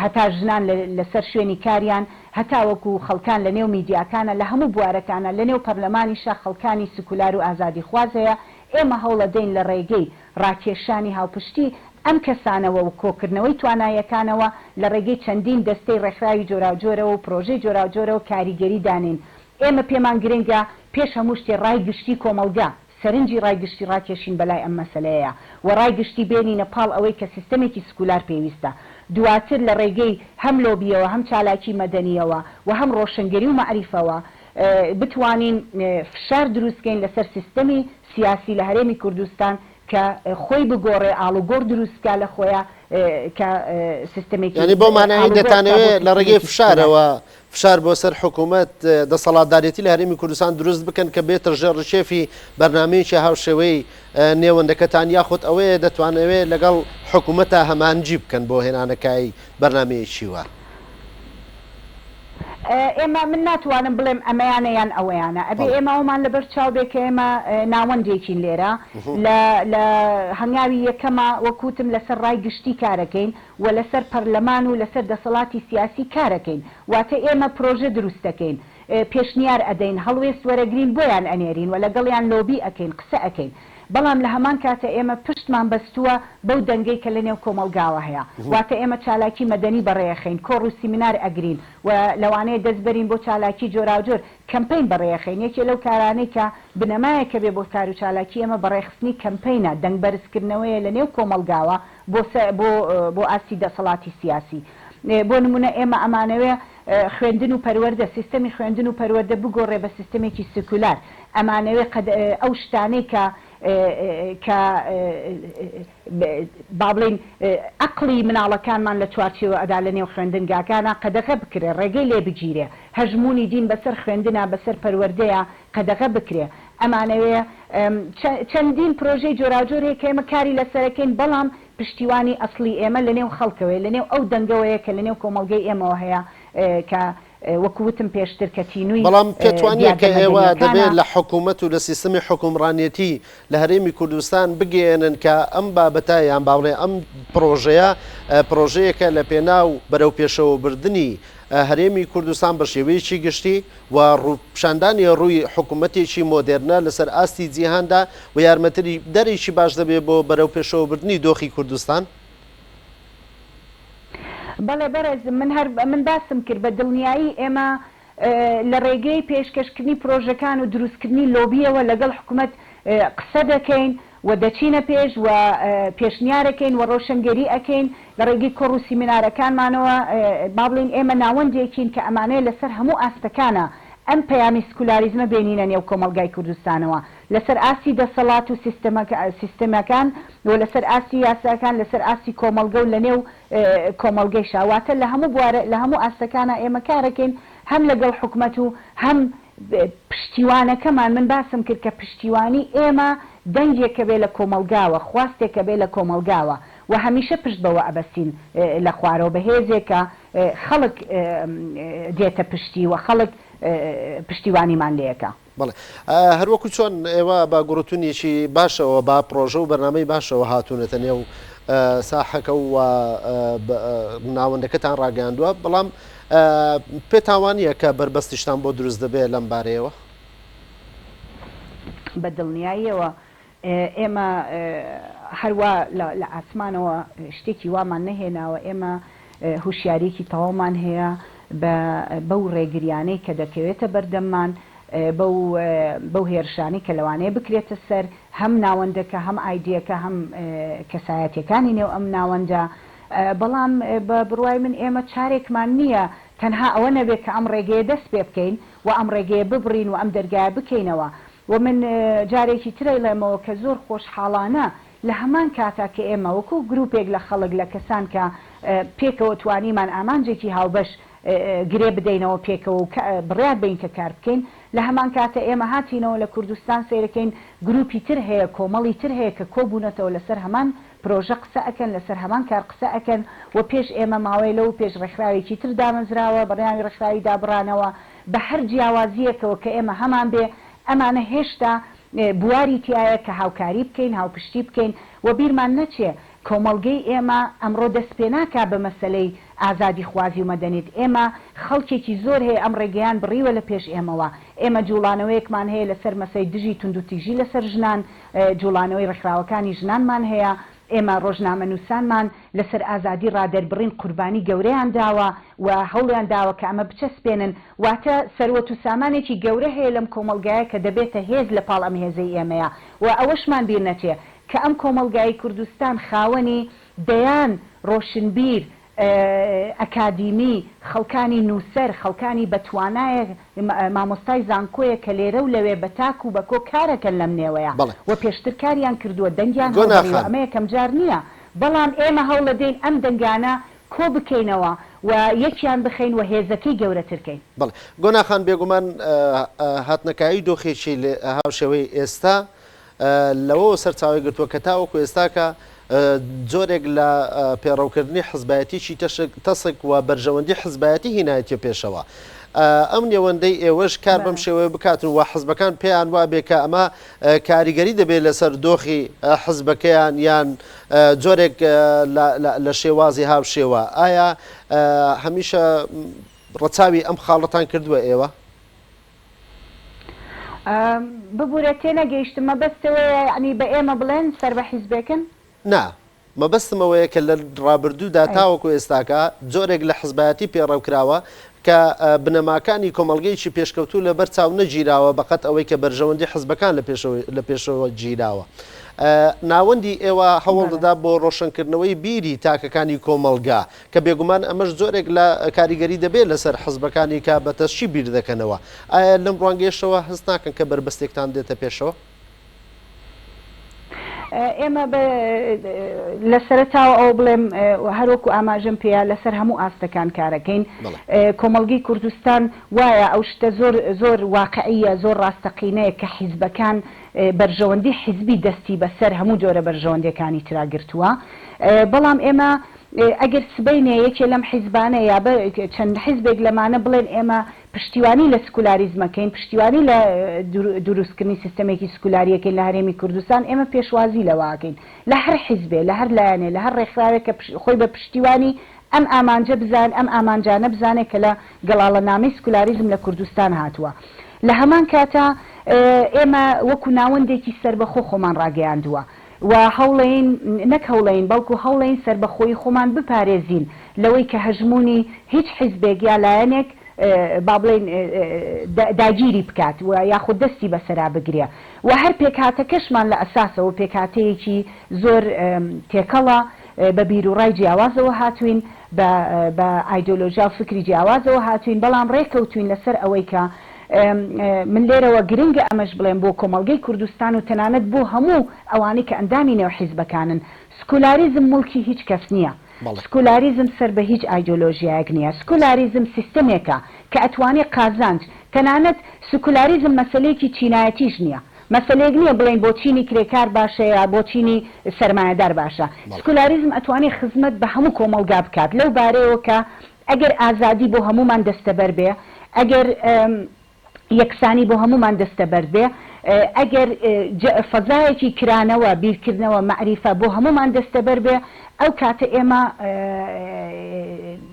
هەتا ژنان لەسەر شوێنی کاریان هەتاوەکو خەڵکان لە نێو میدیاکانە لە هەموو بوارەکانە لە نێو پەرلەمانیشا خەڵکانی سکولار و ئازادیخواز هەیە ئێمە هەوڵەدەین لە ڕێگەی ڕاکێشانی هاوپشتی ئەم کەسانەوە و کۆکردنەوەی تواناییەکانەوە لە ڕێگەی چەندین دەستەی ڕێکخراوی جۆراوجۆرەوە و پرۆژەی جۆراوجۆرەوە کاریگەری دانێین. ئێمە پێمان گرنگە پێش هەموو شتێ ڕای گشتی کۆمەڵگە، سەرنجی ڕای گشتی ڕاکێشین بەلای ئەم مەسەلەیەیا و ڕای گشتی بێنینە پاڵ ئەوەی کە سیستەمێکی سکولار پێویستە. دواتر لە ڕێگەی هەم لۆبییەوە هەم چالاکی مەدەنییەوە و هەم ڕۆشنگەری و مەعریفەوە بتوانین فشار دروستکەین لەسەر سیستەمی سیاسی لە هەرێمی کوردستان کە خۆی بگۆڕێ ئاڵوگۆڕ دروست بکا لە خۆیا کە سیستەمێکی یانی بەو مانایەی ئاڵوگۆڕ بکا بۆ دەتانەوێ لە ڕێگەی سیستەمێکی سکولار. فشارەوە فشار بۆ سەر حکوومەت دەسەڵاتدارێتی لە هەرێمی کوردستان دروست بکەن کە بێتە ژێر ڕکێفی بەرنامەیەکی هاوشێوەی نێوەندەکەتان یاخود ئەوەیە دەتوانەوێ لەگەڵ حکوومەتا هەمانگی بکەن بۆ هێنانەکای بەرنامەیەکی وا؟ ئێمە من ناتوانم بڵێم ئەمەیانە یان ئەوەیانە ئەبێ بەڵێ. ئێمە ئەومان لەبەر چاو بێ کە ئێمە ناوەندێکین لێرە لە لە هەنگاوی یەکەما وەک وتم لەسەر ڕای گشتی کارەکەین و لەسەر پەرلەمان و لەسەر دەسەڵاتی سیاسی کارەکەین واتە ئێمە پرۆژە دروست دەکەین پێشنیار ئەدەین هەڵوێست وەرەگرین بۆیان ئەنێرین و لەگەڵیان لۆبی ئەکەین قسە ئەکەین بەڵام لە هەمان کاتە ئێمە پشتمان بەستووە بەو دەنگەی کە لە نێو کۆمەڵگاوە هەیە. واتە ئێمە چالاکی مەدەنی بەڕێیەخەین، کۆڕ و سیمینار ئەگرین و لەوانەیە دەست بەرین بۆ چالاکی جۆراوجۆر، کەمپەین بەڕێیەخەین. یەکێ لەو کارانەی کە بنەمایەکە بێ بۆ کار و چالاکی ئێمە بەڕێخستنی کەمپەینە، دەنگ بەرزکردنەوەیە لە نێو کۆمەڵگاوە بۆ بۆ بۆ ئاستی دەسەڵاتی سیاسی. بۆ نموونە ئێمە ئەمانەوێ خوێندن و پەروەردە، سیستەمی خوێندن و پەروەردە بگۆڕێ بە سیستەمێکی سکولار. ئەمانەوێ قەد ئەو شتانەی کە کە با بڵێین ئەقڵی مناڵەکانمان لە چوارچێوە ئەدا لە نێو خوێندنگاکانا قەدەغە بکرێ، ڕێگەی لێ بگیرێ، هەژموونی دین بەسەر خوێندنا، بەسەر پەروەردەیا قەدەغە بکرێ. ئەمانەوێ چەندین پرۆژەی جۆراوجۆر هەیە کە ئێمە کاری لەسەرەکەین، بەڵام پشتیوانی ئەسڵی ئێمە لە نێو خەڵکەوەیە، لە نێو ئەو دەنگەوەیە کە لە نێو کۆمەڵگەی ئێمەوە هەیە کە وەکو وتم پێشتر کە تینووی بەڵام پێتوانیە دیاردە کە ئێوە دەبێت مەدەنییەکانە. لە حکوومەت و لە سیستەمی حوکمڕانیەتی لە هەرێمی کوردستان بگەیەنن کە ئەم بابەتە یان با بڵێین ئەم پڕۆژەیە پڕۆژەیەکە لە پێناو بەرەوپێشەوەبردنی هەرێمی کوردستان بە شێوەیەکی گشتی و ڕوو پیشاندانی ڕووی حکوومەتێکی مۆدێرنە لەسەر ئاستی جیهاندا و یارمەتیدەرێکی باش دەبێت بۆ بەرەوپێشەوەبردنی دۆخی کوردستان؟ بەڵێ بەڕێز من هەر من باسم کرد بە دڵنیایی ئێمە لە ڕێگەی پێشکەشکردنی پرۆژەکان و دروستکردنی لۆبییەوە لەگەڵ حکومەت قسە دەکەین و دەچینە پێش و پێشنیارەکەین و ڕۆشنگەری ئەکەین لە ڕێگەی کۆڕ و سیمینارەکانمانەوە با بڵێین ئێمە ناوەندێکین کە ئەمانەیە لەسەر هەموو ئاستەکانە ئەم پەیامی سکولاریزمە بێنینە نێو کۆمەڵگای کوردستانەوە لەسەر ئاستی دەسەڵات و سیستەمەکان و لەسەر ئاستی یاساکان لەسەر ئاستی کۆمەڵگە و لەنێو کۆمەڵگەیشا واتە لە هەموو بوارە لە هەموو ئاستەکانا ئێمە کارەکەین هەم لەگەڵ حکومەت و هەم پشتیوانەکەمان من باسم کرد کە پشتیوانی ئێمە دەنگێکە بێ لە کۆمەڵگاوە خواستێکە بێ لە کۆمەڵگاوە و هەمیشە پشت بەوە ئەبەستین لە خوارەوە بە هێزێکە خەڵک دێتە پشتی و خەڵک پشتیوانیمان لێکا. بەڵێ هەروەکو چۆن ئێوە بە گوڕوتونێکی باشەوە بە پڕۆژە و بەرنامەی باشەوە هاتوونەتە نێو ساحەکە و ناوەندەکەتان ڕاگەیاندووە بەڵام پێتان وانییە کە بەربەستیشتان بۆ دروست دەبێت لەم بارەیەوە؟ بە دڵنیاییەوە ئێمە هەروا لە ئاسمانەوە شتێکی وامان نەهێناوە، ئێمە هوشیارییەکی تەواومان هەیە بە بەو ڕێگریانەی کە دەکەوێتە بەردەممان، بەو بەو هێرشانەی کە لەوانەیە بکرێتە سەر هەم ناوەندەکە، هەم ئایدیەکە، هەم کەسایەتیەکانی نێو ئەم ناوەندە. بەڵام بە بڕوای من ئێمە چارێکمان نییە تەنها ئەوە نەبێت کە ئەم ڕێگەیە دەست پێ بکەین و ئەم ڕێگەیە ببڕین و ئەم دەرگایە بکەینەوە. و من جارێکی تر ئەیڵێمەوە کە زۆر خۆشحاڵانە لە هەمان کاتا کە ئێمە وەکو گروپێک لە خەڵک لە کەسان کە پێکەوە توانیمان ئامانجێکی هاوبەش گرێ بدەینەوە پێکەوە و بڕیار بەین کە کار بکەین. لە هەمان کاتە ئێمە هاتینەوە لە کوردستان سەیرەکەین گروپی تر هەیە کۆمەڵی تر هەیە کە کۆبوونەتەوە لەسەر هەمان پرۆژە قسە ئەکەن لەسەر هەمان کار قسە ئەکەن و پێش ئێمە ماوەیە لەو پێش ڕێکخراوێکی تر دامەزراوە بە ناوی ڕێکخراوی دابڕانەوە بە هەر جیاوازییەکەوە کە ئێمە هەمان بێ ئەمانە هێشتا بواری تیایە کە هاوکاری بکەین هاوپشتی بکەین و بیرمان نەچێ کۆمەڵگەی ئێمە ئەمڕۆ دەست پێ ناکا بە مەسەلەی ئازادیخوازی و مەدەنیت، ئێمە خەڵکێکی زۆر هەیە ئەم ڕێگەیان بڕیوە لە پێش ئێمەوە، ئێمە جوڵانەوەیەکمان هەیە لەسەر مەسەی دژی توندوتیژی لەسەر ژنان، جوڵانەوەی ڕێکخراوەکانی ژنانمان هەیە، ئێمە ڕۆژنامەنووسانمان لەسەر ئازادی ڕادەربڕین قوربانی گەورەیان داوە و هەوڵیان داوە کە ئەمە بچەسپێنن، واتە سەروەت و سامانێکی گەورە هەیە لەم کۆمەڵگایە کە دەبێتە هێز لە پاڵ ئەم هێزەی ئێمەیە و ئەوەشمان بیر نەچێ کە ئەم کۆمەڵگای کوردستان خاوەنی دەیان ڕۆشنبیر، ئەکادیمی، خەڵکانی نووسەر، خەڵکانی بەتوانایە، مامۆستای زانکۆیە کە لێرە و لەوێ بە تاک و بە کۆ کارەکەن لەم نێوەیا و پێشتر کاریان کردووە، دەنگیان گۆنا هەڵبڕیوە، خان. ئەمە یەکەم جار نییە، بەڵام ئێمە هەوڵەدەین ئەم دەنگانە کۆ بکەینەوە و یەکیان بخەین و هێزەکەی گەورەتر کەین. بەڵێ گۆنا خان، بێگومان هاتنەکایەی دۆخێکی هاوشێوەی ئێستا لەوەوە سەرچاوەی گرتووە کە تاوەکو ئێستاکە جۆرێک لە پێڕەوکردنی حزبایەتیی تەسک و بەرژەوەندی حزبایەتی هینایەتیە پێشەوە. ئەم نێوەندەی ئێوەش کار بەم شێوەیە بکات و حزبەکان پێیان وابێ کە ئەمە کاریگەری دەبێت لەسەر دۆخی حزبەکەیان یان جۆرێک لە شێوازی هاوشێوە ئایا هەمیشە ڕەچاوی ئەم خاڵەتان کردووە ئێوە؟ ببورە تێنەگەیشتم مەبەست ئەوەیە یەعنی بە ئێمە بڵێن سەر بە حیزبێکن؟ نا مەبەستم ئەوەیە کە لە ڕابردوودا تاوەکو ئێستاکە جۆرێک لە حزبایەتی پێڕەو کراوە کە بنەماکانی کۆمەڵگەیەکی پێشکەوتوو لەبەر چاو نەگیراوە بەقەد ئەوەی کە بەرژەوەندی حزبەکان لە پێشەوە لە پێشەوە گیراوە. ناوەندی ئێوە هەوڵ دەدا بۆ ڕۆشنکردنەوەی بیری تاکەکانی کۆمەڵگا کە بێگومان ئەمەش جۆرێک لە کاریگەری دەبێت لەسەر حزبەکانی کە بە تەسکی بیر دەکەنەوە. ئایا لەم ڕوانگەیەشەوە هەست ناکەن کە بەربەستێکتان دێتە پێشەوە؟ ئێمە بە لە سەرەتاوە ئەوە بڵێم هەر وەکو ئاماژەم پێیا لەسەر هەموو ئاستەکان کارەکەین. کۆمەڵگەی کوردستان وایە ئەو شتە زۆر زۆر واقعییە، زۆر ڕاستەقینەیە کە حیزبەکان بەرژەوەندی حیزبی دەستی بەسەر هەموو جۆرە بەرژەوەندیەکانی ترا گرتووە. بەڵام ئێمە ئەگەر سبەینێ یەکێ لەم حیزبانە یا چەند حیزبێک لەمانە بڵێن ئێمە پشتیوانی لە سکولاریزم ئەکەین، پشتیوانی لە دروستکردنی سیستەمێکی سکولاری ئەکەین لە هەرێمی کوردستان، ئێمە پێشوازی لەوە ئەکەین. لە هەر حیزبێ، لە هەر لایەنێ، لە هەر ڕێکخراوێک کە خۆی بە پشتیوانی ئەم ئامانجە بزان، ئەم ئامانجانە بزانێ کە لە گەڵاڵەنامەی سکولاریزم لە کوردستان هاتووە. لە هەمان کاتا ئێمە وەکوو ناوەندێکی سەربەخۆ خۆمان ڕاگەیاندووە. و هەوڵەین، نەک هەوڵەین، بەڵکو هەوڵەین سەربەخۆیی خۆمان بپارێزین لەوەی کە هەژموونی هیچ حیزبێک یا لایەنێک با بڵێین داگیری بکات و یاخود دەستی بەسەرا بگرێ و هەر پێکهاتەکەشمان لە ئەساسەوە پێکهاتەیەکی زۆر تێکەڵە بە بیروڕای جیاوازەوە هاتووین بە بە ئایدۆلۆژیا و فکری جیاوازەوە هاتووین بەڵام ڕێکەوتووین لەسەر ئەوەی کە من لێرەوە گرنگە ئەمەش بڵێم بۆ کۆمەڵگەی کوردستان و تەنانەت بۆ هەموو ئەوانەی کە ئەندامی نێو حیزبەکانن، سکولاریزم موڵکی هیچ کەس نییە، سکولاریزم سەر بە هیچ ئایدۆلۆژیایەک نییە، سکولاریزم سیستەمێکە کە ئەتوانێ قازانج، تەنانەت سکولاریزم مەسەلەیەکی چینایەتیش نییە، مەسەلەیەک نییە بڵێین بۆ چینی کرێکار باشە یا بۆ چینی سەرمایەدار باشە، سکولاریزم ئەتوانێ خزمەت بە هەموو کۆمەڵگا بکات لەو بارەیەوە کە ئەگەر ئازادی بۆ هەموومان دەستەبەر بێ، ئەگەر یەکسانی بۆ هەموومان دەستەبەر بێ، ئەگەر فەزایەکی کرانەوە، بیرکردنەوە، مەعریفە بۆ هەموومان دەستەبەر بێ، ئەو کاتە ئێمە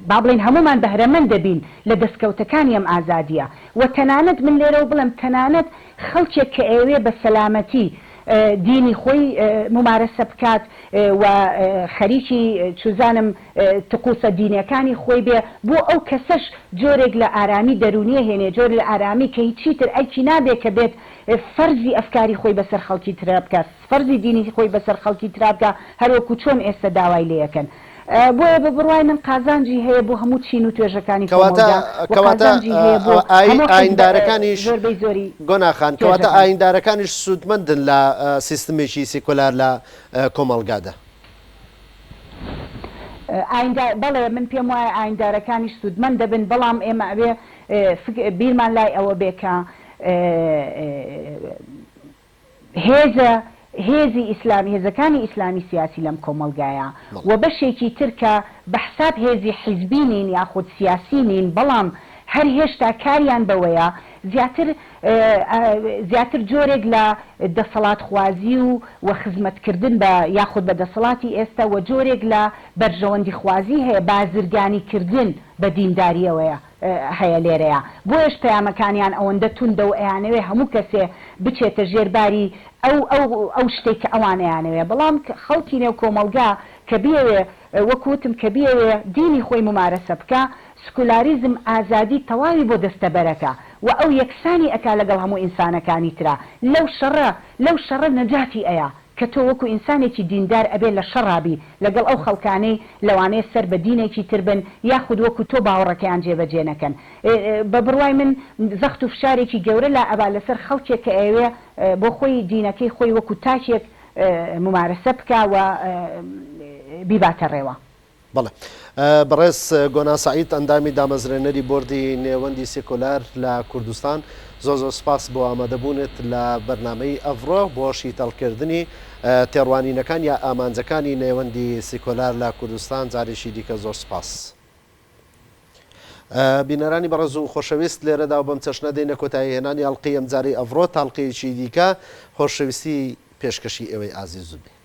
با بڵێین هەموومان بەهرەمەند دەبین لە دەستکەوتەکانی ئەم ئازادییە و تەنانەت من لێرەوە بڵێم تەنانەت خەڵکێک کە ئەیەوێ بە سەلامەتی دینی خۆی مومارەسە بکات و خەریکی چوزانم تقوسە دینیەکانی خۆی بێ بۆ ئەو کەسەش جۆرێک لە ئارامی دەرونیە هێنێ جۆرێ لە ئارامی کە چیتر ئەرکی نابێ کە بێت فەرزی ئەفکاری خۆی بەسەر خەڵکی ترا بکا فەرزی دینی خۆی بەسەر خەڵکی ترا بکا هەروەکو چۆن ئێستە داوای لێ ئەکەن بۆیە بە بڕوای من قازانجی هەیە بۆ هەموو چین و توێژەکانی کەواتە کۆمەڵگا و کەواتە قازانجی هەیە بۆ ئای هەموو حیزبە ئایندارەکانیش زۆربەی زۆری گۆنا خان کەواتە توێژەکان. ئایندارەکانیش سوودمەندن لە سیستمێکی سیکۆلار لە کۆمەڵگادا. ئایندار، بەڵێ من پێم وایە ئایندارەکانیش سوودمەند دەبن، بەڵام ئێمە ئەبێ فک بیرمان لای ئەوە بێ کە. هێزە هێزی ئیسلامی هێزەکانی ئیسلامی سیاسی لەم کۆمەڵگایە و بەشێکی تر کە بە حساب هێزی حیزبی نین یاخود سیاسی نین بەڵام هەر هێشتا کاریان بەوەیە زیاتر زیاتر جۆرێک لە دەسەڵاتخوازی و و خزمەتکردن بە یاخود بە دەسەڵاتی ئێستا و جۆرێک لە بەرژەوەندیخوازی هەیە بازرگانی کردن بە دینداریەوەیە. هەیە لێرەیا بۆیەش پەیامەکانیان ئەوەندە توندە و ئەیانەوێ هەموو کەسێ بچێتە ژێر باری ئەو ئەو ئەو شتەی کە ئەوان ئەیانەوێ بەڵام خەڵکی نێو کۆمەڵگا کە بیەوێ وەکو وتم کە بیەوێ دینی خۆی مومارەسە بکا سکولاریزم ئازادی تەواوی بۆ دەستەبەرەکا و ئەو یەکسانی ئەکا لەگەڵ هەموو ئینسانەکانی ترا لەو شەڕە لەو شەڕە نەجاتی ئەیا کە تۆ وەکو ئینسانێکی دیندار ئەبێ لە شەڕا بی لەگەڵ ئەو خەڵکانەی لەوانەیە سەر بە دینێکی تر بن یاخود وەکو تۆ باوەڕەکەیان جێبەجێ نەکەن. بە بڕوای من زەخت و فشارێکی گەورە لا ئەبا لەسەر خەڵکێک کە ئەیەوێ بۆ خۆی دینەکەی خۆی وەکو تاکێک مومارەسە بکا و بیباتە ڕێوە. بەڵێ. بەڕێز گۆنا سەعید ئەندامی دامەزرێنەری بۆردی نێوەندی سیکۆلار لە کوردستان زۆر زۆر سپاس بۆ ئامادەبوونت لە بەرنامەی ئەڤڕۆ بۆ شیتەڵکردنی تێڕوانینەکان یا ئامانجەکانی نێوەندی سیکۆلار لە کوردستان جارێکی دیکە زۆر سپاس. بینەرانی بەڕێز و خۆشەویست لێرەدا و بەم چەشنە دێینە کۆتایی هێنانی ئەڵقەی ئەمجارەی ئەڤڕۆ تا ئەڵقەیەکی دیکە خۆشەویستی پێشکەشی ئێوەی ئازیز بێ.